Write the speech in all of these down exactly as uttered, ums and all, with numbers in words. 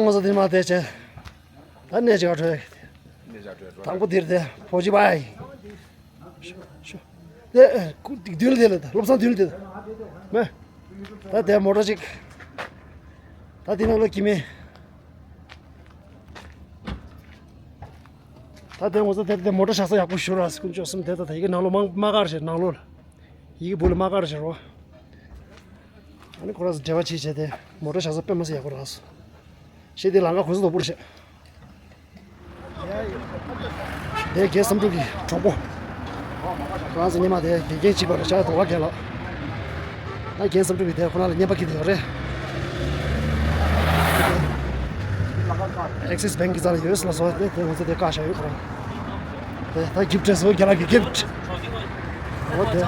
ངོ་ཚ་དེ་མ་དེ་བྱས། ད་གནས་ཅིག་ག་འགྲོ་ཡ། གནས་ཅིག་ག་འགྲོ་ཡ། དང་པོ་འདིར་དེ་བོ་ཇི་བའི། ཤོ་ཤོ། དེ་ཨེ་ཁུ་དེ་མདུན་ལ་དེ་ལ་ད་བློ་བཟང་མདུན་ལ་དེ་ལ་མེ། ད་དེ་མོ་ཊ་ཅིག་ད་དེ་ནང་ལ་གི་མེ། ད་དེ་ངོ་ཚ་དེ་དེ་མོ་ཊ་བཞག་ས་ཡག་པོ་ཞུ་ར་སྐུ་མཆོག་གསུམ་དེ་ད་ད་ཡི་གེ་ནང་ལོ་མ་མ་གར་ཞེ་ནང་ལོ་ལ། ཡི་གེ་བུ་ལ་མ་གར་ཞེ་རོ། ཨ་ནི་ཁོ་ར་སི་འབྲེལ་བ་བྱེད་བྱས་ཏེ་མོ་ཊ་བཞག་ས་དཔེ་མ་སྲིད་ཡག་པོ་རག་སོང་། ཤེས་དེ་ལང་ཀ་གོས་ས་དོག་པོ་རེད་ཤག་དེ་རྒན་བསམ་གྲུབ་ཀྱི་གྲོགས་པོ། ཁོ་རང་ཚོ་ཉི་མ་དེ་དགེ་རྒན་གཅིག་པ་རེད་ཤག་དོ་བ་རྒན་ལགས། ད་རྒན་བསམ་གྲུབ་ཀྱི་དེ་ཁོ་རང་ལ་བརྙན་པར་འཁྱེར་བསྡད་ཡོད་རེད། ཨེག་སིས་བྷེང་གི་རྩ་ལ་ཡོད་ལ་སོ་དེ་དེ་ང་ཚོ་དེ་བཀག་བཞག་ཡོད་ཁོ་རང་། དེ་ད་གིཕ་ཊི་རེད་སོ་རྒན་ལགས་ཀྱི་གིཕ་ཊི། འོ་དེ།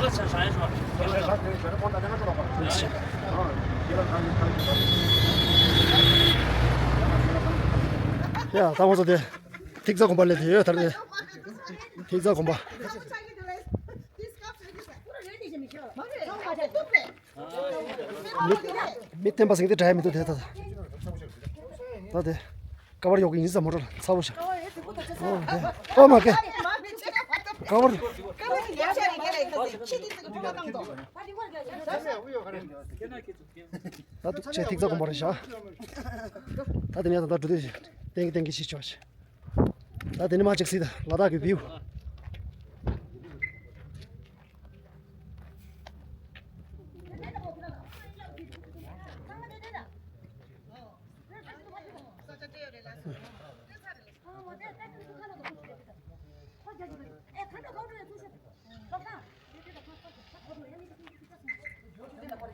ཡ་ད་ང་ཚོ་དེ་ཐིག་ཚ་དགོན་པ་ལ་དེ་ཡོད་ཐར་དེ། ཐིག་ཚ་དགོན་པ། མི་མི་བསྟན་པ་ཟིང་དེ་འདྲ་མི་འདུག་དེ་ད་ད་དེ། ཀ་བར་ཡོག་གི་ཡིན་ས་མོ་ཊ་ལ་ཚ་བོ་ཤ། ཨོ་དེ། ཨོ་མ་ཀེ། ཀ་བར། ད་དུ་ཆེ་ཐིག་ཚ་དགོན་པ་རེད་ཤག་ད་དེ་ནས་ད་ལྟ་འགྲོ་དུས་ཏན་གི་ཏན་གི་ཤི་ཆོག་ཤག་ད་དེ་ནས་མ་ཅིག་སྲིད་ད་ལ་དྭགས་ཀྱི་བིའུ།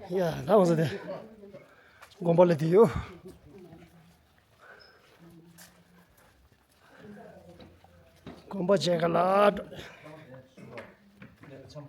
ཡ་ད་འོ་ཟེར་དེ་དགོན་པ་ལ་དེ་ཡོད། དགོན་པ་མཇལ་ག་ལ། དེ་ཚོ་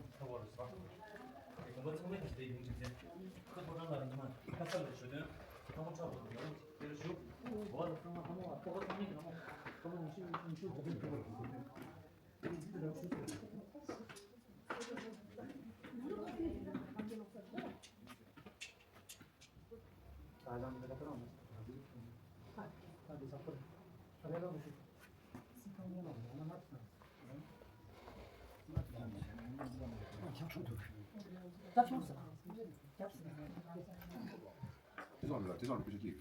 ལ་དེ་ཚོ་ལ་བུ་ཆུ་སྐྱིད།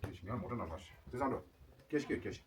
དེ་ཞིག་ང་མོ་ཊ་ནང་ལ་ཞིག་དེ་ཚང་འགྲོ། སྐད་ཤིག་སྐད་ཤིག་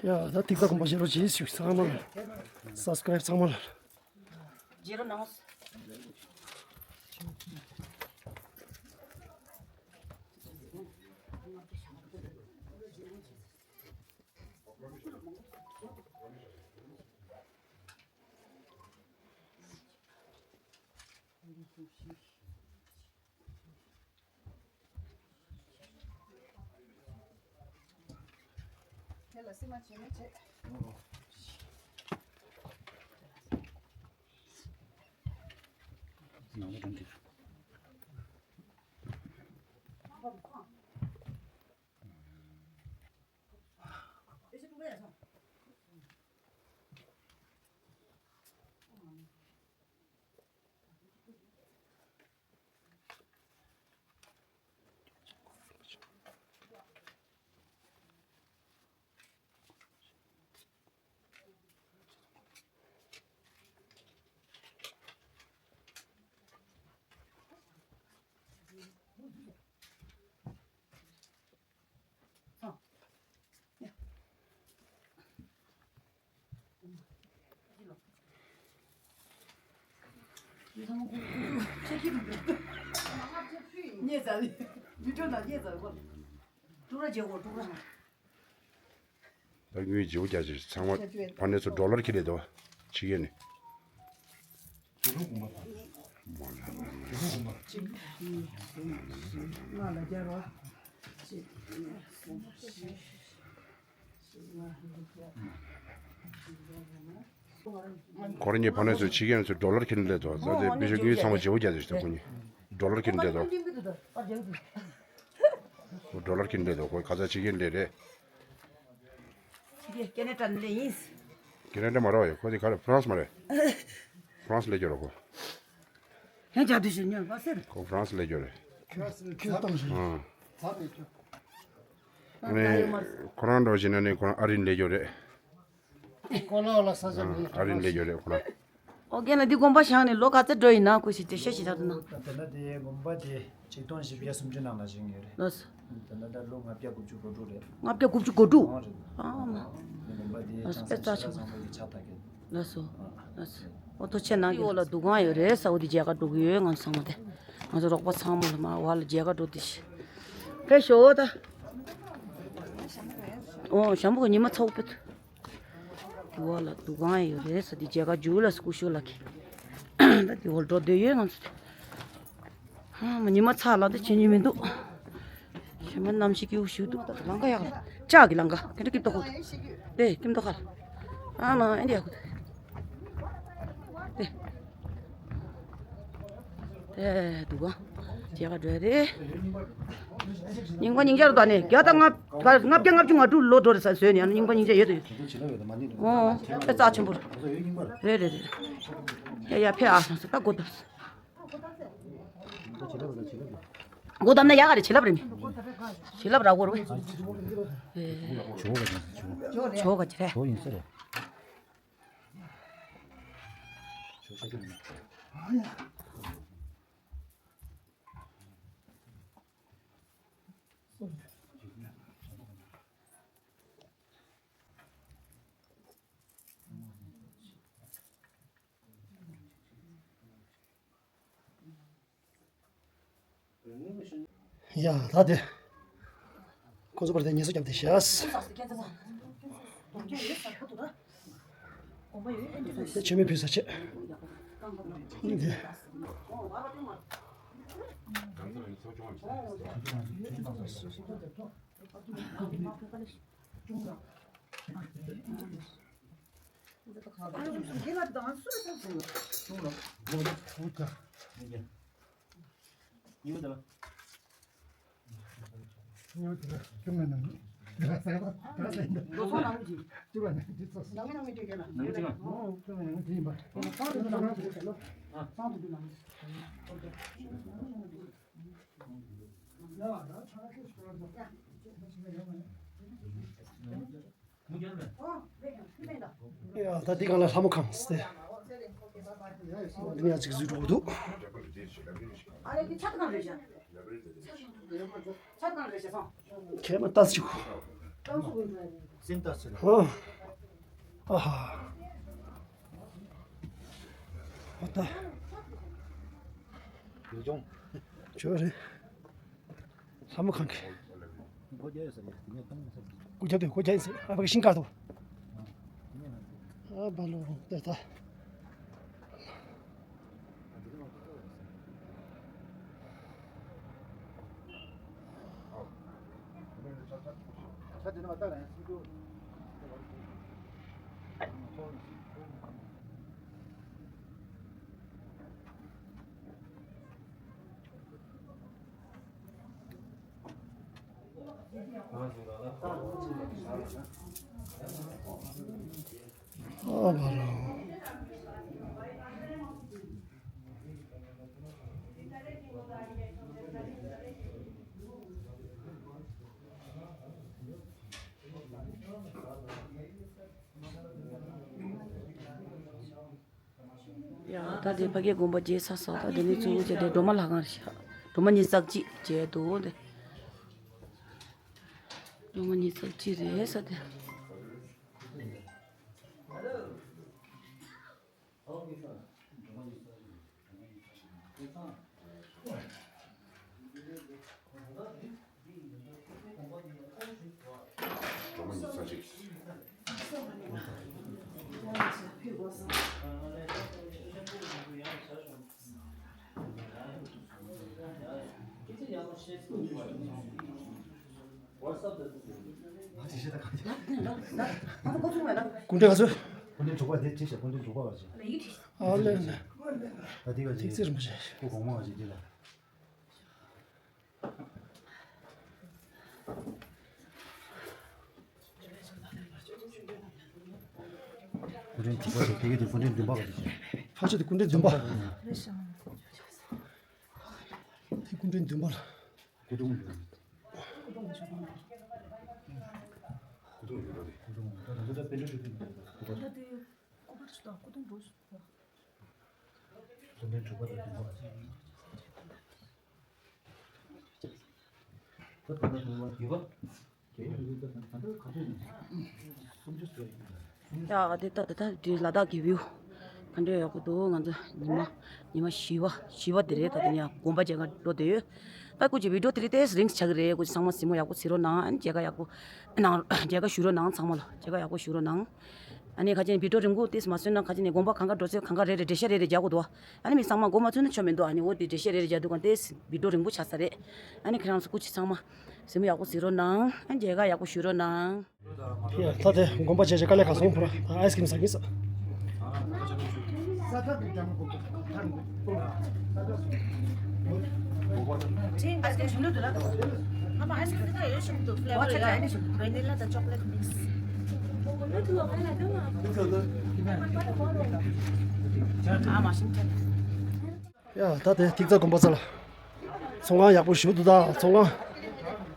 ཡ་ད་ཐིག་ཐག་གོམ་པ་བཞེས་རོགས་གྱིས་ཞུ། ཚང་མ་ལ་སབ་སི་ཀ་རེབ་ཚང་མ་ལ། དེ་ལ་སེམས་མ་བྱེད་མི་བྱེད། ནང་ལ་འགྲོ་འདི། ད་དངུལ་བརྗེ་པོ་རྒྱག་ཅིག་ཚང་མ་ཕ་ནས་ཚོ་ཌོ་ལར་ཁྱེར་ལས་དོ་ཕྱི་རྒྱལ་ནས། ཁོ་རང་གཉིས་ཕ་ནས་ཚོ་ཕྱི་རྒྱལ་ཚོ་ཌོ་ལར་ཁྱེར་ནས་སླེབས་འདུག་ད་ལྟའི་པེ་ཤོ་ངའི་ཚང་མ་བརྗེ་པོ་རྒྱག་ཚོད་ཁོ་གཉིས་ཌོ་ལར་ཁྱེར་ནས་སླེབས་འདུག་ཌོ་ལར་ཁྱེར་ནས་སླེབས་འདུག་ཁོ་ག་ས་ཕྱི་རྒྱལ་སླེབས་རེད། ཕྱི་རྒྱལ་ཀེ་ན་ཌ་ནས་སླེབས་ཡིན། ཀེ་ན་ཌ་མ་རེད་བ་ཡ། ཁོ་དེ་ག་རེ་ཧྥ་རན་སི་མ་རེད། ཧྥ་རན་སི་སླེབས་རྒྱུ་རེད་ཁོ། ཡང་ཇ་དུས་ཤིག་ཉོན་པ་ཟེར། ཁོ་ཧྥ་རན་སི་སླེབས་རྒྱུ་རེད། ཁྱོད་གཏོང་ཞིག་ཨང་། ཨ་ནི་ཁོ་རང་འདྲ་བོ་ཞིག་ན་ནི་ཁོ་རང་ཨ་རི་སླེབས་རྒྱུ་རེད། ཀོ་ལ་ལ་ས་ས་ཨང་། ཨ་རི་སླེབས་རྒྱུ་རེད་ཁོ་རང་། ཨོ་རྒན་ལགས་འདི་དགོན་པ་བཞེངས་ནས་ལོ་ག་ཚོད་འགྲོ་ཡིན་ན་ཁོ་ཞིག་དེ་ཤེས་ཤིག་ད་དུ་ན། ད་ལྟ་དེ་དགོན་པ་དེ་ཆིག་སྟོང་བཞི་བརྒྱ་སུམ་ཅུ་ནང་ལ་བཞེངས་ཡོད་རེད། ལགས་སོ། ད་ལྟ་ད་ལོ་ལྔ་བརྒྱ་དགུ་བཅུ་གོ་དྲུག་རེད། ལྔ་བརྒྱ་དགུ་བཅུ་གོ་དྲུག་ཨང་རེད། ཨ་མ། དེ་དགོན་པ་དེ་ལགས་སོ། ཅང་དཔེ་རྩ་ཆེན་པོ། བཟང་པོ་ཡི་ཕྱག་དང་ཁེལ། ལགས་སོ། ལགས་སོ། ཨོ་ཐུགས་རྗེ་གནང་། འོག་ལ་འདུ་ཁང་ཡོད་རེད་ས། འོ་དེ་མཇལ་ཁ་འགྲོ་གི་ཡོད། ང་ཚོ་ཚང་མ་དེ་ང་ཚོ་རོགས་པ་ཚང་མ་ལ་མར་འོག་ལ་མཇལ་ཁ་འགྲོ་དེ་ཤི། ཕེབས་ཤོག་ད། ཨོ་ཞང་པོ་གི་ཉི་མ་ཚ་བོ་ཕེབས། འདི་འོག་ལ་འདུ་ཁང་ཡོད་རེད་ས། འདི་མཇལ་ཁ་འཇུག་ལ་སྐུ་ཞབས་ལགས་ཀྱིས། ད་འདི་འོག་འགྲོ་འདོད་ཡོད་ང་ཚོ། ཨ་མ་ཉི་མ་ཚ་ལ་ད་བྱེད་ཉན་མི་འདུག་ཞེ་མ་གནམ་གཤིས་སྐྱིད་པོ་ཞིག་འདུག་ད་ལང་ཀ་ཡག་ལ་ལྕགས་ཀྱི་ལང་ཀ་དེ་འདྲ་སྐྱིད་པོ་ཁོ་ཐུག་དེ་སྐྱིད་པོ་ཁ་ལ། ཨ་མ་ཨེ་འདི་ཡག་ཁོ་ཐུག་དེ། དེ་འདུག་ག་མཇལ་ཁ་འགྲོ་ཡ་རེད། རྙིང་པ་རྙིང་ཆ་རུ་ད་ནས་བརྒྱ་དང་ལྔ་བརྒྱ་ལྔ་བཅུ་ང་དྲུག་ལོ་འགྲོ་རེད་ས་བཟོས་ནས་ཡང་ན་རྙིང་པ་རྙིང་ཆ་ཡོད་དོ་ཡོད། ཨོ་དཔེ་རྩ་ཆེན་པོ་རེད། རེད་རེད་རེད། ཡ་ཡ་ཕེ་ཨ་སོང་ས་ད་སྒོ་བརྡབས། སྒོ་བརྡབས་ན་ཡག་ག་རེད། བྱིན་རླབས་རེད་མི། བྱིན་རླབས་རག་གོ་རེད། ཇོ་ག་ཇི་ཇོ་ག་ཇི་རེད། ཇོ་ཡིན་ས་རེད། ཡ་ད་དེ། ཁོ་ཚོ་པར་དེ་ངལ་གསོ་བརྒྱབ་སྟེ་བཞག་དེ་ཆོས་མེད་ཕུལ་ས་ཆེ། འདི། ཡ་ད་འདི་གང་ལ་ལྷ་མོ་ཁང་སྟེ། འདི་ནས་ཅིག་བཟོས་འགྲོ་གི་འདུག་ཁྱེད་མ་ལྟ་ཅིག་ཧོ། ཨ་ཧ། ཨ་ད། ཡོད་ཅུང་། ཅོ་རེད། ལྷ་མོ་ཁང་གི་སྒོ་རྒྱག་ཡོད་ས་རེད། དེ་ནས་གཏོང་ས་རེད། སྒོ་རྒྱག་དུས་སྒོ་རྒྱག་ཡིན་ཟེར། ཨ་ཕ་གི་ཤིང་དཀར་དུ། ཨ་བ་ལོ་ཏེ་ད། ཨ་བ་རང་། ཡ་ད་དེ་ཕ་གིའི་དགོན་པ་མཇལ་ཚར་སོང་། ད་དེ་ནས་གཙོ་བོ་བྱས་ཏེ་སྒྲོལ་མ་ལྷ་ཁང་རེད་ཤག་སྒྲོལ་མ་ཉི་ཤུ་རྩ་གཅིག་བྱས་འདུག་དེ། སྒྲོལ་མ་ཉི་ཤུ་རྩ་གཅིག་རེད་ས་དེ། སྐུ་མགྲོན་ག་ཚོད། སྐུ་མགྲོན་དྲུག་པ་དེ་བྲིས་ཤག་སྐུ་མགྲོན་དྲུག་པ་བ་ཅན། ཨ་ལེ་ལེ། ད་དེ་ག་ཅིག་ཐིག་ཚེ་རིན་པོ་ཆེ། སྐུ་གོང་མ་བ་ཅན་དེ་ལ། སྐུ་མགྲོན་དྲུག་པ་དེ་ཕ་གི་དེ་སྐུ་མགྲོན་བདུན་པ་བ་ཅན། ཕ་ཆོས་དེ་སྐུ་མགྲོན་བདུན་པ། དེ་སྐུ་མགྲོན་བདུན་པ་ལ། སྐུ་གདུང་ཡོད་རེད། སྐུ་གདུང་ཡོད་རེད། སྐུ་གདུང་ད་ལྟ་པཎ་ཌི་ཏ་སྐུ་གདུང་ཡོད་རེད། སྐུ་གདུང་ཡོད་རེད། སྐུ་མགྲོན་དྲུག་པ་དང་བདུན་པ། ད་ད་ལྟ་བདུན་པ་བདུན་པ། ཡ་དེ་ད་ད་ད་དེ་ལ་དྭགས་ཀྱི་བིའུ་ག་འདྲ་ཡག་པོ་འདུག་ང་ཚོ་ཉི་མ་ཉི་མ་བཞི་པ་བཞི་པ་དེ་རེད། ད་དེ་ནས་དགོན་པ་མཇལ་ཁ་འགྲོ་བསྡད་ཡོད། ད་སྐུ་མཁྱེན་བི་ཌིའོ་དེ་རིང་ཏོག་ཙམ་རིང་ཆགས་ཀྱི་རེད། སྐུ་མཁྱེན་ཚང་མ་གཟིགས་མོ་ཡག་པོ་གཟིགས་རོགས་གནང་། ཨ་ནི་མཇལ་ཁ་ཡག་པོ་གནང་། མཇལ་ཁ་ཞུ་རོགས་གནང་། ཚང་མ་ལ་མཇལ་ཁ་ཡག་པོ་ཞུ་རོགས་གནང་། ཨ་ནི་ཁ་ཅིག་ནས་བི་ཌིའོ་རིང་པོ་ཏོག་ཙམ་མ་བཟོས་ན། ཁ་ཅིག་ནས་དགོན་པ་གང་ག་འགྲོ་ཚེ་གང་ག་རེ་རེ་འགྲེལ་བཤད་རེ་རེ་རྒྱག་དགོས་འདུག་ཨ་ནི་མི་ཚང་མ་མགོ་མ་ཚོས་ན་ཆོ་མི་འདུག་ཨ་ནི་འོ་དེ་འགྲེལ་བཤད་རེ་རེ་རྒྱག་དུས་གང་ཏོག་ཙམ་བི་ཌིའོ་རིང་པོ་ཆགས་ས་རེད། ཨ་ནི་ཁྱེད་རང་ཚོ་སྐུ་མཁྱེན་ཚང་མ་གཟིགས་མོ་ཡག་པོ་གཟིགས་རོགས་གནང་། ཨ་ནི་མཇལ་ཁ་ཡག་པོ་ཞུ་རོགས་གནང་། ཡ་ད་དེ་དགོན་པ་མཇལ་བྱས་དཀའ་ལས་ཁག་སོང་། ཕོ་ར་ད་ཨའི་སི་ཀྲིམ་ཟ་གིན་ཟ། ཡ་ད་དེ་ཐིག་རྩེ་དགོན་པ་རྩ་ལ། ཚོང་ཁང་ཡག་པོ་ཞིག་འདུག་ད་ཚོང་ཁང་།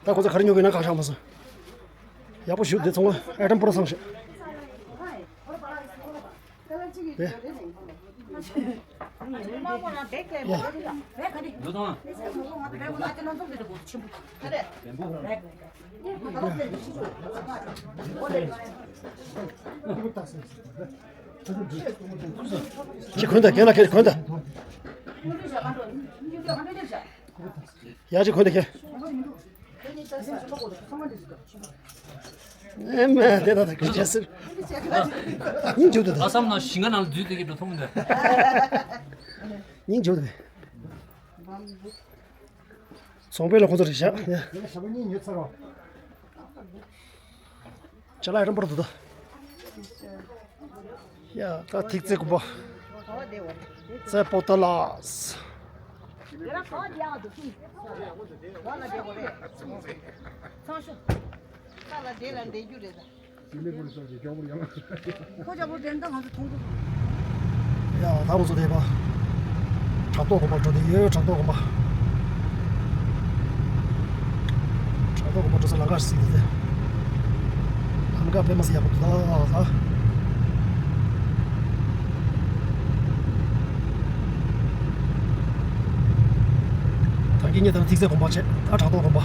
ད་ཁོ་ཚོ་ག་རེ་ཉོ་གི་ན་ག་ཤ་མ་སོང་། ཡག་པོ་ཞིག་འདུག་ཚོང་ཁང་ཨའི་ཊམ་པོ་ར་ཚང་ཞིག་དེ། ཡ། ཅི་གོན་ད་གན་ལ་གན་གོན་ད། ཡ་ཅི་གོན་ད་གན། ཨེ་མ་དེ་ད་ད་གན་ཅི་ཟེར། སྙིང་རྗེ་འདུག་ད། ཨ་སམ་ནང་ཞིང་ཁ་ནང་ལ་འཛུལ་དེ་གི་འགྲོ་ཐུབ་མི་འདུག་སྙིང་རྗེ་འདུག་ཚོང་དཔོན་ལ་ཁོ་ཚོ་རེད་བཞག་ཡ། ཅ་ལག་ཨའི་ཊམ་པོ་ར་འདུག་ད། ཡ་ད་ཐིག་རྩེ་དགོན་པ། རྩེ་པོ་ཏ་ལ། ཁོ་ཅག་པོ་དེ་འདྲ་ང་ཚོ་མཐོང་གི། ཡ་ད་ང་ཚོ་དེ་པ། བྲག་ཐོག་དགོན་པ་འགྲོ་དེ་ཡོད། བྲག་ཐོག་དགོན་པ། བྲག་ཐོག་དགོན་པ་འགྲོ་ས་ལམ་ཁ་ཞིག་དེ། ལམ་ཁ་དཔེ་མ་སྲིད་ཡག་པོ་འདུག་ད། ད་གིན་ངས་ད་ཐིག་རྩེ་དགོན་པ་བྱས། ད་བྲག་ཐོག་དགོན་པ།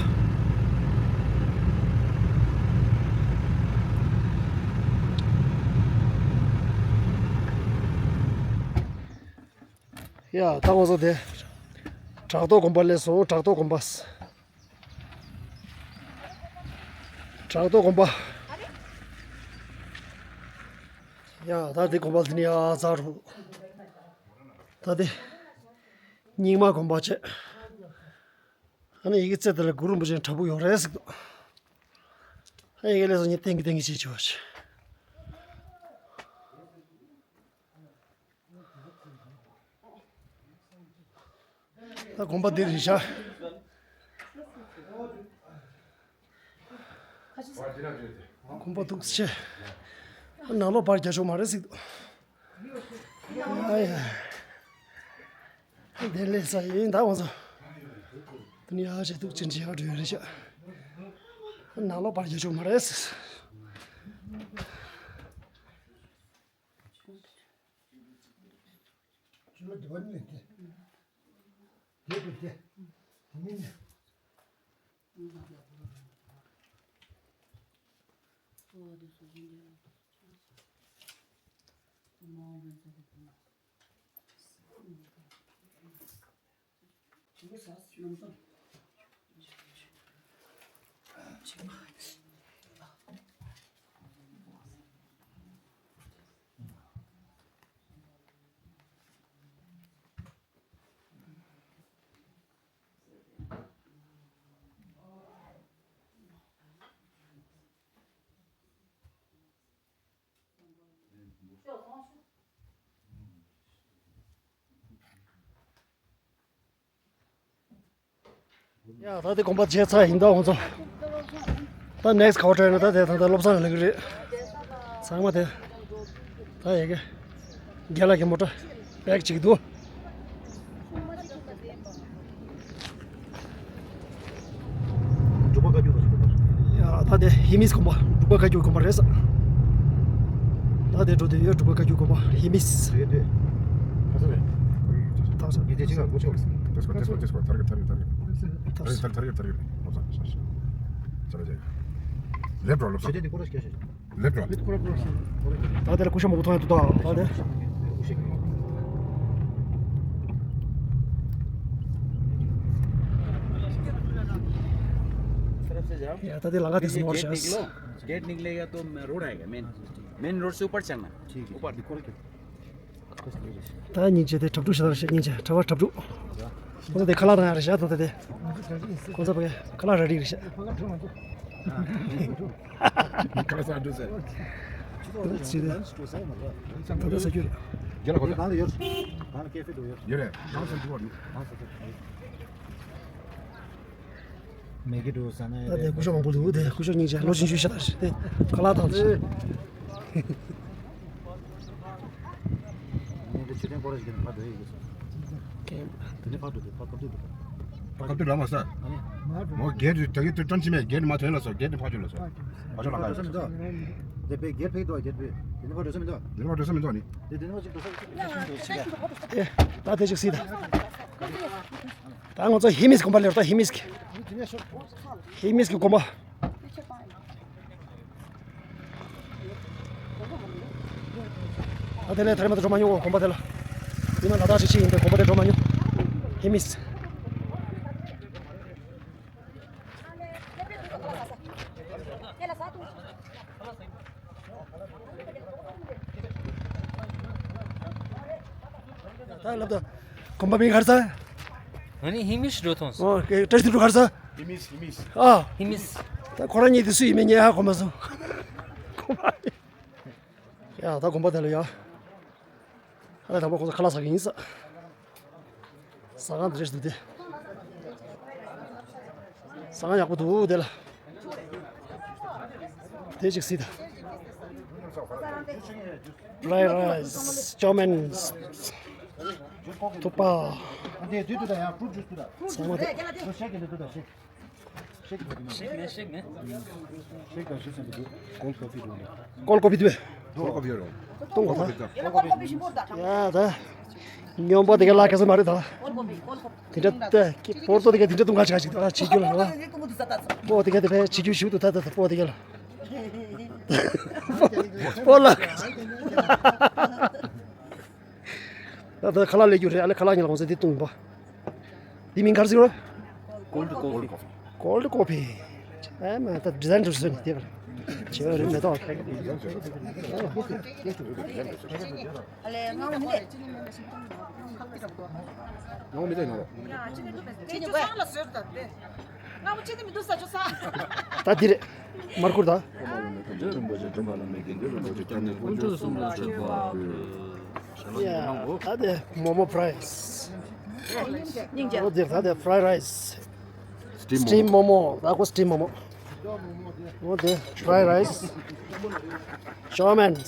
ཡ་ད་ང་ཚོ་དེ། བྲག་ཐོག་དགོན་པ་སླེབས་སོང་། བྲག་ཐོག་དགོན་པ། བྲག་ཐོག་དགོན་པ། ཡ་ད་དེ་དགོན་པ་དེ་ནས་ཡར་འཛེགས་རོགས། ད་དེ་རྙིང་མ་དགོན་པ་བྱས། ཨ་ནི་ཡི་གེ་རྩེ་དེ་ལ་གུ་རུ་རིན་པོ་ཆེ་བྲག་ཕུག་ཡོད་རེད་ཟེར་འདུག་ཨ་ཡི་གེ་ལས་སོང་ངས་ཏིང་གི་ཏིང་གི་བྱེད་ཆོག་ཅིག་ད་དགོན་པ་འདི་རེད་ཤག་དགོན་པ་འདུག་སེ་བྱས། ནང་ལོགས་པར་རྒྱག་ཆོག་མ་རེད་ཟེར་འདུག་ཨ་ཡ། འདི་ལས་ས་ཡིན་ད་ང་ཚོ། དེ་ནས་ཡར་བྱས་འདུག་ཅན་ཅི་ཡར་འགྲོ་ཡོད་རེད་ཤག་ནང་ལོགས་པར་རྒྱག་ཆོག་མ་རེད་ཟེར། ཆུ་ལ་དེ་བ་ནི་དེ། དེ་དེ་དེ། དེ་མིན་ནི། ཡ་ད་དེ་དགོན་པ་མཇལ་ཚར་ཡིན། ད་ང་ཚོ་ད་next quarter ན་ད་དེ་ད་ད་བློ་བཟང་ལ་སླེབས་ཀྱི་རེད། ཚང་མ་དེ་ད་ཡ་གི་རྒན་ལགས་ཀྱི་མོ་ཊ་པེག་ཅིག་འདུག་འབྲུག་པ་བཀའ་བརྒྱུད་དང་ཞུ་བ། ཡ་ད་དེ་ཧེ་མིས་དགོན་པ། འབྲུག་པ་བཀའ་བརྒྱུད་དགོན་པ་རེད་ས། ད་དེ་འགྲོ་དུས་ཡོད། འབྲུག་པ་བཀའ་བརྒྱུད་དགོན་པ་ཧེ་མིས། རེད་དེ། ད་ས་རེད། ད་ས། ཡི་དེ་ཅི་ག་ལ་ཆོག་ལ། དེ་སྐོར་དེ་སྐོར་དེ་སྐོར་ཐར་གི་ཐར་གི་ཐར་གི་ཐར་གི་ཐར་གི་ཐར་གི་ཐར་གི། ལོ་ཙཱ་ཤ་ཤ་ཅ་ལ་ཅ་ལ། ལེབ་འགྲོ། ལོ་ཙཱ། ཞེ་དེ་དེ་སྐོར་ལ་སྐད་ཆ། ལེབ་འགྲོ། ད་དེ་ལ་སྐུ་ཞབས་མང་པོ་མཐོང་ཡ་འདུག་ད་ད་དེ། ཡ་ད་དེ་ལམ་ཁ་དེ་ཚོ་ནོར་ཤག गेट निकलेगा तो रोड आएगा, मेन मेन रोड से ऊपर चढ़ना। ठीक है। ऊपर। ད་སྙིང་རྗེ་དེ་གྲ་སྒྲིག་ཞིག་དང་། སྙིང་རྗེ་གྲྭ་པ་གྲ་སྒྲིག་ཁོང་ཚོ་དེ་ཁ་ལག་རང་རེད་ཤག་ད་ད་དེ་ཁོང་ཚོ་ཕ་གི་ཁ་ལག་ར་རིགས་རེད་ཤག་ཁ་ལག་ཟ་འགྲོ་ཟེར། ད་ད་ཟ་རྒྱུ་རེད། རྒྱ་ལ་གོ་ད་ཡོད་རེད། མེ་གི་འགྲོ་ཟ་ན་ད་དེ་སྐུ་ཞབས་མང་པོ་འདུག་དེ་སྐུ་ཞབས་སྙིང་རྗེ་ལོ་ཆུང་ཆུང་ཤ་སྟག་ཞིག་དེ་ཁ་ལག་དང་དེ། ངས་འདི་ཆུ་ཕྲན་སྐོར་ར་ཞིག་གི་ནས་ཕར་འགྲོ་ཡི་གི་སོང་། དེ་ནས་ཕར་འགྲོ་དུས་ཕར་ཀབ་ཏུ་འདུག་ཕར་ཀབ་ཏུ་ལ་མ་ས། ཨ་ནི། མོ་གེ་ཏི་ད་གི་ཏུ་ཏོན་ཅི་མེད། གེ་ཏི་མ་ཐོན་ལ་སོ། གེ་ཏི་ཕར་ཆོད་ལ་སོ། ཕར་ཆོད་ལ་ཕར་འགྲོ་ས་མི་འདུག་དེ་པའི་གེ་ཕེག་འདུག་གེ་པའི་དེ་ནས་ཕར་འགྲོ་ས་མི་འདུག་དེ་ནས་ཕར་འགྲོ་ས་མི་འདུག་ནི། དེ་དེ་ནས་ཕར་ཅིག་འགྲོ་ས་ཅིག་འགྲོ་ས་མི་འདུག་ཨེ། ད་དེ་ཅིག་སྲིད་ད། ད་ང་ཚོ་ཧེ་མིས་དགོན་པ་ལ་ཡོད། ད་ཧེ་མིས་ཀྱི་ཧེ་མིས་ཀྱི་དགོན་པ། ཨ་དེ་ལས་ཐ་རེ་མ་ཏོ་འགྲོ་མ་མྱོང་། དགོན་པ་དེ་ལ། ཡིན་ན་ལ་དྭགས་ཤིག་ཤིག་ཡིན་པའི་དགོན་པ་དེ་འགྲོ་མ་མྱོང་། ཧེ་མིས། ད་ལབ་ད། དགོན་པ་མིང་ག་རེ་ཟེར། ཨ་ནི་ཧེ་མིས་འགྲོ་ཐོང་སོང་། ཨོ་ཀེ། བཀྲ་ཤིས་སྒྲུབ་ག་རེ་ཟེར། ཧེ་མིས། ཧེ་མིས། ཨ། ཧེ་མིས། ད་ཁོ་རང་གཉིས་དེ་སུ་ཡིན་མིན་ངས་ཧ་གོ་མ་སོང་། ཁོ་པ། ཡ་ད་དགོན་པ་དེ་ལ་ཡ། ཨ་ལས་དང་པོ་ཁོ་ཚོ་ཁ་ལག་ཟ་གི་ཡིན་ས། ཟ་ཁང་འདི་རེད་འདུག་སྟེ། ཟ་ཁང་ཡག་པོ་འདུག་དེ་ལ། དེ་ཅིག་སྲིད་ད། fried rice, chow mein, ཐུག་པ། ཚང་མ་དེ། ཤེག་མེད། ཤེག་མེད། ཤེག་དང་ཤེག་ཟེར་གྱི་འདུག་ཀོལ་ཀོ་ཕི་འདུག་ཀོལ་ཀོ་ཕི་འདུག་ཀོལ་ཀོ་ཕི་ཡོད་རེད། བཏུང་གོ་ད། ཡ་ད། སྨྱོན་པ་དེ་ག་ལ་ཁ་ས་མ་རེད་ད། དེ་འདྲ་ད་ཀི་པོར་ཏོ་དེ་ག་དེ་འདྲ་བཏུང་ག་ཆ་ཞིག་ད་བྱེད་རྒྱུ་ལ་ལ། པོ་དེ་ག་དེ་བས་བྱེད་རྒྱུ་ཞུ་འདུག་ད་ད་ད་པོ་དེ་ག་ལ། པོ་ལ། ད་ད་ཁ་ལག་ལས་རྒྱུ་རེད། ཨ་ལས་ཁ་ལག་ཉིན་ལ་ཁོང་ཚོས་འདི་བཏུང་པ། འདི་མིང་ག་རེ་ཟེར་རོ། ཀོལ་ཌི་ཀོ་ཕི། ཀོལ་ཌི་ཀོ་ཕི། ཨེ་མ་ད་ཌི་ཛའིན་འགྲོ་སོང་ནི་དེ་བྱེད་པ་རེད་མེ་ཏོག་ཨ་ལས་ང་མི་ལས། ང་མི་ལས་ནོ། ང་མི་ལས། ད་འདི་རེད། མར་ཁུར་ད། ཡ། ད་དེ་མོ་མོ་fried rice། སྙིང་རྗེ། འོ་དེ་ད་དེ་fried rice། སི་ཊིམ་མོ་མོ། ད་ཁོ་སི་ཊིམ་མོ་མོ། འོ་དེ་fried rice། chow mein། ད་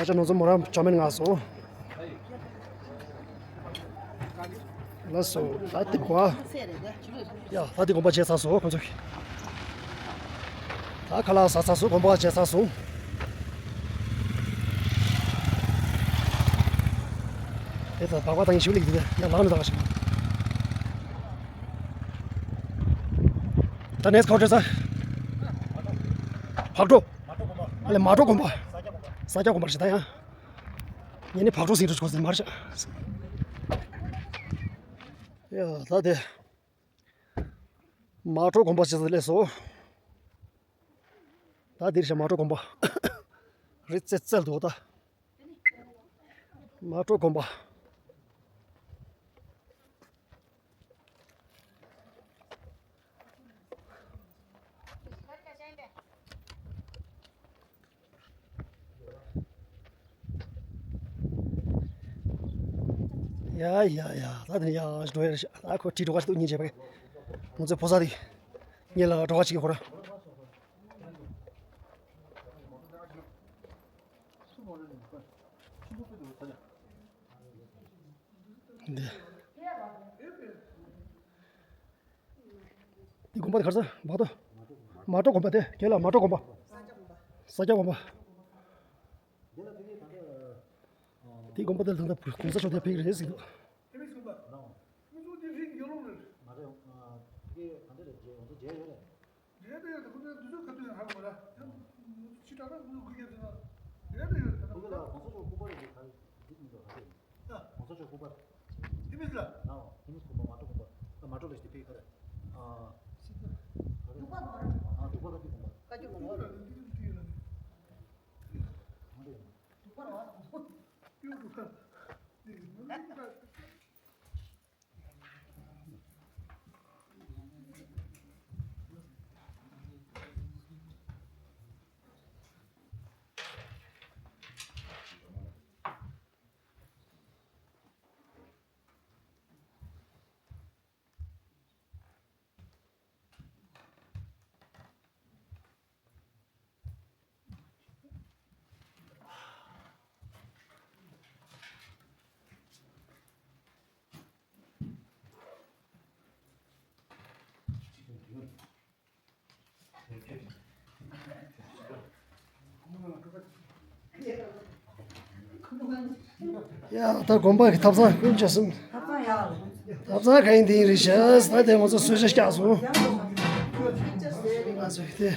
ཅ་ནོ་ཚོ་མོ་རང་chow mein མངགས་སོང་། ལགས་སོ། ད་དེ་གོ། ཡ་ད་དེ་དགོན་པ་མཇལ་ཚར་སོང་ཁོང་ཚོ་གི། ད་ཁ་ལག་ཟ་ཚར་སོང་། དགོན་པ་མཇལ་ཚར་སོང་། དེ་ད་སྦག་སྦག་བཏང་ཡིན་ཞུ་ལིག་དེ་ཡ་ལང་ནས་ད་ག་ཞིག་ད་next quarter ས། བག་གྲོ། ཨ་ལས་མ་གྲོ་དགོན་པ། ས་སྐྱ་དགོན་པ་ཞིག་ད་ཡ། ངས་ནི་བག་གྲོ་ཟིན་འགྲོ་ཆོག་ཟིན་མར་ཤག་ཡ་ད་དེ། མ་གྲོ་དགོན་པ་ཅི་ཟེར་སླེབས་སོ། ད་འདིར་ཤ་མ་གྲོ་དགོན་པ། རི་རྩེ་རྩལ་འདུག་ད། མ་གྲོ་དགོན་པ། ཡ་ཡ་ཡ། ད་དེ་ནས་ཡ་འགྲོ་ཡ་རེད་ཤག་ད་ཁོ་ཁྲིད་འགྲོ་ག་ཞིག་འདུག་སྙིང་རྗེ་བ། ང་ཚོའི་ཕོ་གསར་དེ་ཉེ་ལ་འགྲོ་ག་ཞིག་གི་ཁོ་ར། འདི། འདི་དགོན་པ་དེ་ག་རེ་ཟེར་བ་དོ། མ་འགྲོ་དགོན་པ་དེ་གན་ལ་མ་འགྲོ་དགོན་པ། ས་སྐྱ་དགོན་པ། འདི་དགོན་པ་དེ་ད་ལྟ་གོང་ས་མཆོག་དེ་ཕེབས་ཀྱི་རེད་ཟེར་གྱི་འདུག་ཁྱེད་མི་ཚོ་དེ་རིགས་ཡོད་ལོང་རེད། མ་རེད། དེ་ག་འདྲ་རེད། རྗེས་ང་ཚོ་མཇལ་ཡོད་རེད། རེད་པས། ད་ཁོ་ཚོའི་འདི་ཚོ་ག་དུས་ཡང་ཧ་གོ་མ་ར། ཡང་ཕྱི་དྲག་ར་ཁོ་ཚོ་དགོས་ཀྱི་ཡོད་ཚོད་ན། རེད་པས་ཡོད་ཚོད་ན། ཁོ་ཚོ་ལ་གོང་ས་མཆོག་སྐུ་པར་ཡོད་ག་འདི་མི་འདུག་ག་རེད། ཨ། གོང་ས་མཆོག་སྐུ་པར། ཐི་མི་ལ། ཨ། ཐི་མི་སྐུ་པར། མ་འགྲོ་སྐུ་པར། ཨ། མ་འགྲོ་ལས་དེ་ཕེ་ག་རེད། ཨ། སི་ཏུ། ག་རེད། འབྲུག་པ་ག་རེད། ཨ། འབྲུག་པ་བཀའ་བརྒྱུད་དགོན་པ། བཀའ་བརྒྱུད་དགོན་པ། འབྲུག་པ་ར་འདི་འདི་འདི་ལ། ག་རེད། འབྲུག་པ་ར། ཡོད་འབྲུག་པ། འདི་མ་འདི་འདི། ཡ། ད་དགོན་པ་གི་ཐབ་ཚང་ཀུན་མཆོད་གསུམ། ཐབ་ཚང་ག་ཡིན་དེ་ཡིན་རེད་ཤག་ད་དེ་ང་ཚོ་གསོལ་ཇ་བཀྱགས་སོང་། ང་ཚོ་དེ།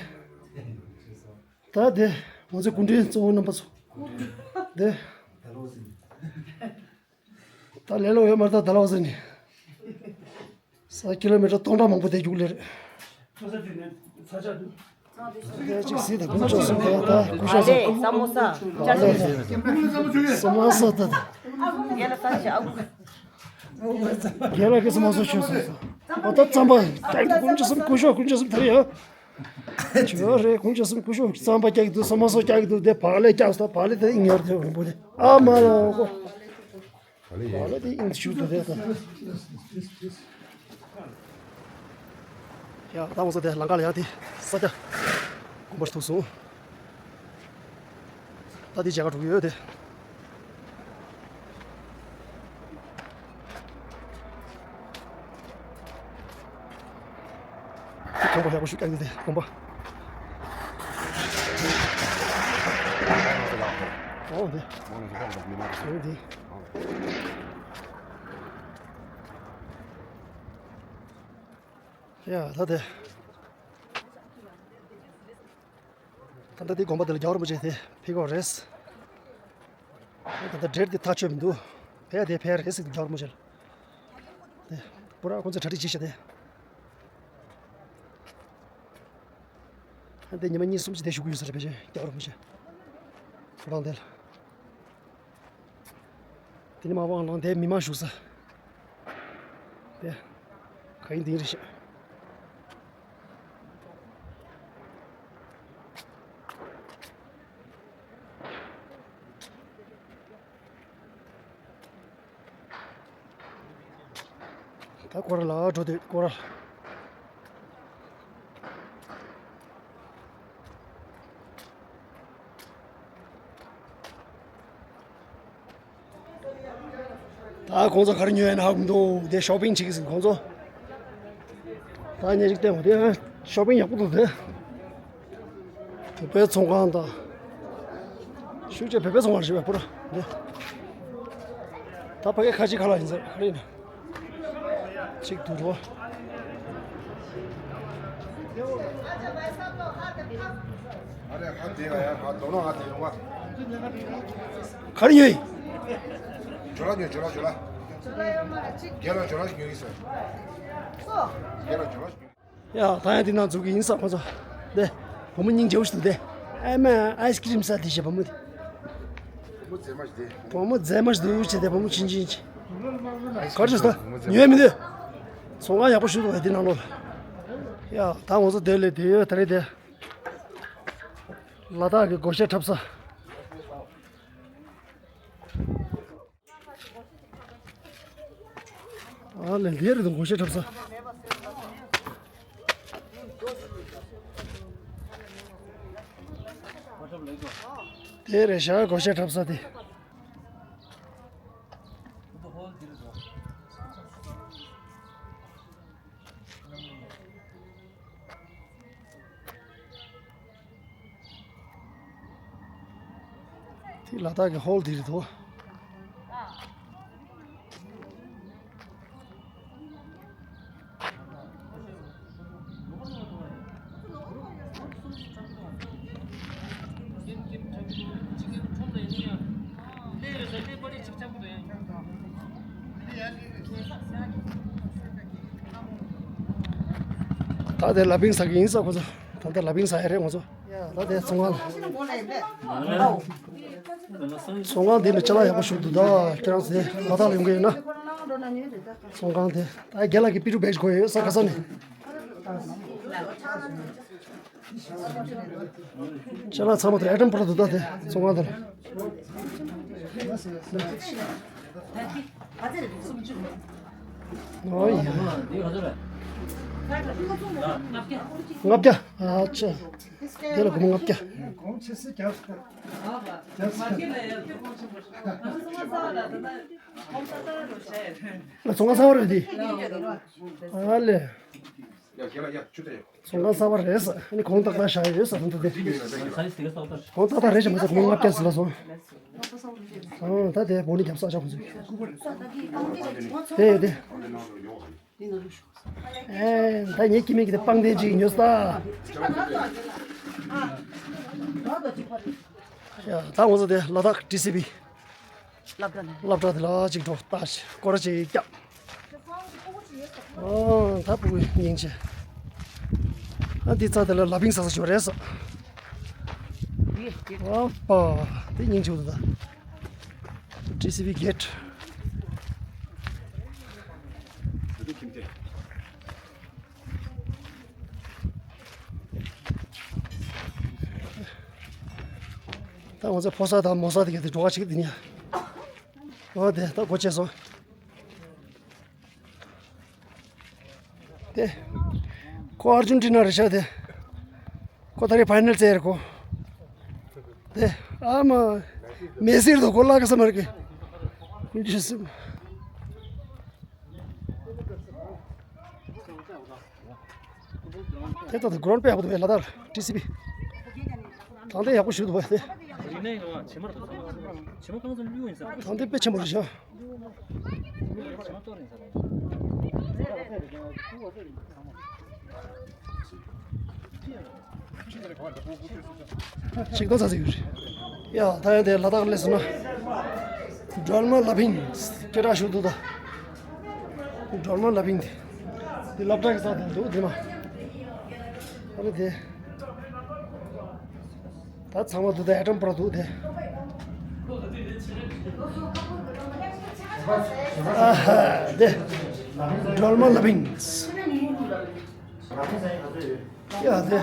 ད་དེ་ང་ཚོའི་སྐུ་མགྲོན་གཙོ་བོ་རྣམ་པ་ཚོ། དེ། ད་ལས་སླ་པོ་ཡོད་མ་རེད། ད་ད་ལ་བ་ཟེར་ནས། ས་ཀི་ལོ་མི་ཊར་སྟོང་ཕྲག་མང་པོ་དེ་རྒྱུག་ལེ་རེད། ད་ཅིག་སྲིད་དང་དཀོན་མཆོག་གསུམ་དང་ད་སྐུ་ཞབས་སུ། ས་མོ་ས། ས་མོ་ས་ད་ད། རྒན་ལགས་ཀྱིས་ས་མོ་ས་ཞུས་སོང་། ཨོ་ད་རྩམ་པ་རྒྱག་གི་དཀོན་མཆོག་གསུམ། སྐུ་ཞབས་དཀོན་མཆོག་གསུམ་དེ་རེད་ཡ། ཇོ་རེད། དཀོན་མཆོག་གསུམ། སྐུ་ཞབས་རྩམ་པ་རྒྱག་གི་འདུག་ས་མོ་ས་རྒྱག་གི་འདུག་དེ་བག་ལེབ་རྒྱག་སོང་། བག་ལེབ་དེ་ཨིན་ཡོད་རེད། དེ་རིང་པོ་དེ་ཨ་མ་ལོ་གོ། བག་ལེབ་ཡོད། བག་ལེབ་དེ་ཨིན་ཞུ་འདུག་དེ་ད། ཡ། ད་ང་ཚོ་དེ་ལམ་ཁ་ལ་ཡ་དེ་ས་སྐྱ་དགོན་པར་ཐུག་སོང་། ད་དེ་མཇལ་ཁ་འགྲོ་གི་ཡོད་དེ། དེ་དགོན་པ་ཡག་པོ་ཞིག་བཀག་ཡོད་དེ་དགོན་པ། ཨོ་དེ། ཨོ་དེ། ཡ། ད་དེ། ད་ལྟ་དེ་དགོན་པ་དེ་ལ་རྒྱལ་བ་རིན་པོ་ཆེ་དེ་ཕེབས་ཀྱི་ཡོད་རེད། ད་ལྟ་འདྲེར་དེ་ཐག་ཆོད་མི་འདུག་ཕེབས་ཡ་དེ་ཕེབས་ཡ་རེད་ཟེར་གྱི་འདུག་རྒྱལ་བ་རིན་པོ་ཆེ་ལ། དེ་པུ་ར་ཁོང་ཚོས་གྲ་སྒྲིག་བྱས་ཤག་དེ། ད་ལྟ་ཉི་མ་གཉིས་གསུམ་ཅིག་དེ་བཞུགས་ཀྱི་ཡོད་ས་རེད། ཕལ་ཆེར་རྒྱལ་བ་རིན་པོ་ཆེ་ཁོ་རང་དེ་ལ། དེ་ནས་མ་དབང་ལུང་དེ་མི་མང་བཞུགས་ས། དེ། ག་ཡིན་དེ་ཡིན་རེད་ཤག་ད་སྐོར་ར་ལ་འགྲོ་དུས་སྐོར་ར། ད་ཁོང་ཚོ་ག་རེ་ཉོས་ཡོད་ན་ཧ་གོ་མི་འདུག་དེ་ཤོ་པིང་བྱེད་ཀྱི་ཟིན་ཁོང་ཚོ། ད་ཉེ་ཞིག་བལྟས་འོ་དེ་ཤོ་པིང་ཡག་པོ་འདུག་དེ། བོད་པའི་ཚོང་ཁང་དང་། ཤུགས་ཆེ་བོད་པའི་ཚོང་ཁང་རེད་པ་པུ་ར་འདི། ད་ཕ་གི་ཁ་ཅིག་ཁ་ལག་ཡིན་ཟེར་ག་རེ་ཡིན་ན། གཅིག་ཏུ་འགྲོ། ག་རེ་ཡོད། ཇོ་ལ་ཉོས། ཇོ་ལ་ཇོ་ལ། རྒན་ལ་ཇོ་ལ་ཞིག་ཉོས་ཡིན་ཟེར། རྒན་ལ་ཇོ་ལ་ཞིག་ཉོས། ཡ། ད་ཡང་དེ་ནང་འཛུལ་གི་ཡིན་ས་ཁོ་ཚོ། དེ། བུ་མོ་སྙིང་རྗེ་བོ་ཞིག་འདུག་དེ། ཨ་མ་ཨའི་སི་ཀི་རིམ་ཟ་དེ་བྱས་བུ་མོ་དེ། བུ་མོ་མཛེས་མ་ཞིག་འདུག་བྱས་དེ་བུ་མོ་ཆུང་ཆུང་ཅིག་ག་རེ་ཟ། ཉོས་མི་འདུག་ཚོང་ཁང་ཡག་པོ་ཞིག་འདུག་དེ་ནང་ལོགས་ལ། ཡ། ད་ང་ཚོ་དེ་ལས་དེ་ཡོད་ད་རེད་དེ། ལ་དྭགས་ཀྱི་སྒོར་གཞས་འཁྲབ་ས། ཨ་ལས་འདི་རེད་འདུག་སྒོར་གཞས་འཁྲབ་ས། དེ་རེད་ཤག་སྒོར་གཞས་འཁྲབ་ས་དེ། དེ་ལ་དྭགས་ཀྱི་ཧོལ་དེ་རེད་དོ། ད་དེ་ལ་ཕིང་ཟ་གི་ཡིན་ས་ཁོ་ཚོ། ད་ལྟ་ལ་ཕིང་ཟ་ཡ་རེད་ང་ཚོ། ཡ་ད་དེ་ཚོང་ཁང་། ཚོང་ཁང་འདི་ནི་ཅ་ལག་ཡག་པོ་ཞིག་འདུག་ད་ཁྱེད་རང་ཚོ་ལ་དྭགས་ལ་ཡོང་གི་ཡོད་ན། ཚོང་ཁང་དེ་ད་རྒན་ལགས་ཀྱི་པི་ཀྲུ་བེག་ཞིག་གོན་ཡོད་ས་ག་ས་ནས། ཅ་ལག་ཚང་མ་དེ་ཨེ་ཊམ་པོ་ར་འདུག་ད་དེ་ཚོང་ཁང་དེ་ལ། ཨོ་ཡ། ལྔ་བརྒྱ། ཨ་ཅེ། དེ་ལ་སྒོར་མོ་ལྔ་བརྒྱ། ང་ཚོང་ཁང་གསར་པ་རེད་དེ། ཨ་ལེ། ཚོང་ཁང་གསར་པ་རེད་ས། ཨ་ནི་གོང་ཏག་ཏག་བཞག་ཡོད་ས་དང་དུ་དེ། གོང་ཏག་ཏག་རེད་ཞེས་མ་ཟེར་གོང་ལྔ་བརྒྱ་ཟེར་ལ་སོང་། ཨང་ད་དེ་བོ་ནི་རྒྱབ་ས་ཆགས་ཁོང་ཚོས། དེ་དེ། ཨེ་ད་ངའི་ཁྱིམ་མི་གི་དེ་པང་གདན་ཅིག་ཉོས་ས། ཡ་ད་ང་ཚོ་དེ་ལ་དྭགས་ཊི་སི་བི། སློབ་གྲྭ་ནས། སློབ་གྲྭ་དེ་ལ་ཅིག་འགྲོ་ལྟ་ཞིག་སྐོར་ཅིག་བརྒྱབ། ཨོ་ད་ཕྲུ་གུ་སྙིང་རྗེ། ཨ་འདི་རྩ་དེ་ལ་ལ་ཕིང་ཟ་ས་ཞོ་རེད་ས། ཨོ་པ་དེ་སྙིང་རྗེ་འདུག་ད། ཊི་སི་བི་གེ་ཊི། ད་ང་ཚོ་ཕོ་གསར་དང་མོ་གསར་དེ་ག་དེ་འགྲོ་བ་ཞིག་དེ་ནི། ཨོ་དེ་ད་སྒོ་ཕྱེ་སོང་། དེ། ཁོ་ཨར་ཇུན་ཊི་ན་རེད་ཤག་དེ། ཁོ་ད་རེས་ཕའི་ནལ་རྩེ་རེད་ཁོ། དེ། ཨ་མ། མེ་སི་རེད་དོ་ཁོ་ལ་ག་ས་མ་རེད་ཀི། ཀུན་ཅི་སིམ། དེ་ལྟ་དུ་གོ་རོན་དཔེ་ཡག་པོ་འདུག་བས་ལ་དྭགས་ཊི་སི་བི། དང་དེ་ཡག་པོ་ཞུ་འདུག་བས་དེ། རིག་གནས་ཡོད་བ་བྱེ་མར་དུ་བྱེ་མ་གང་ཙམ་བླུགས་ཡིན་ས། དང་དེ་དཔེ་ཆེན་པོ་རེད་ཤག་བྱེ་མ་གཏོར་ཡིན་ས་རེད། ཅིག་ཏུ་ཚ་ཚ་ཡོད་རེད། ཡ་ད་ཡང་དེ་ལ་དྭགས་སླེབས་སོང་ན། སྒྲོལ་མ་ལ་ཕིང་སྐད་གྲགས་ཞུ་འདུག་ད། སྒྲོལ་མ་ལ་ཕིང་དེ། དེ་སློབ་གྲྭ་གི་ས་དེ་འདུག་དེ་མ། ཨ་ནི་དེ། ད་ཚང་མ་འདུག་ད་ཨེ་ཊམ་པོ་ར་འདུག་དེ། ཨ་ཧ་དེ། སྒྲོལ་མ་ལ་ཕིང་། ཡ་དེ།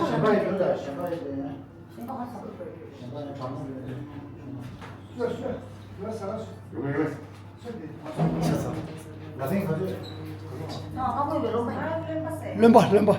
བློན་པ་བློན་པ།